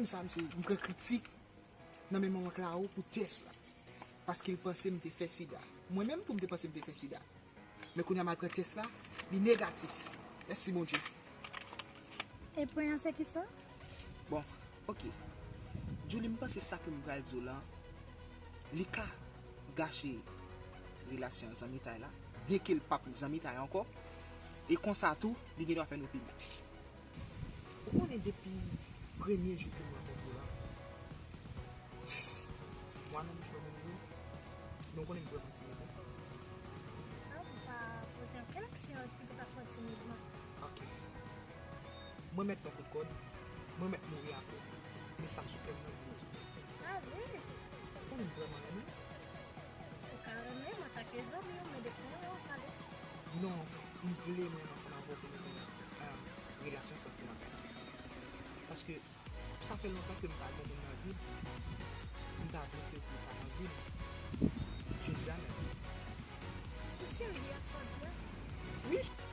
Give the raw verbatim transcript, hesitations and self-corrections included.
Sa, mesye, m pran kritik nan men manman Claro pou tès la. Paske l panse m te fè sida. Mwen menm tou, m te panse m te fè sida. Men kounye a m al pran tès la, li negatif. Mèsi Bondye. E pwen an se kisa? Bon, oke. Julie, m panse sa ke m pral di w la, li ka gache relasyon zanmitay la, byenke l p ap zanmitay ankò, e konsa tou, li gen dwa fè nou pi mal. Ou konnen depi premye jou ke m rankontre w la, mwa nan bouch mwen menm tou, men w konnen m vrèman timid wi. Sa ou pa poze ankenn aksyon ki te ka fè w timid non. Ok. Mwen mèt nan kout kòd, mwen mèt mouri apre. Men sa k sou kè m nan vini. Ah wi? Ou konnen m vrèman renmen w. Ou ka renmen m antanke zanmi w, men de ki renmen w pale? Non, m vle mwen ansanm avè w pou nou gen yon relasyon santimantal. Paske sa fè lontan ke m pa gen moun nan vi m. M ta vle ke ou ta nan vi m. Jodi a menm. Ou serye ak sa w di a? Wi.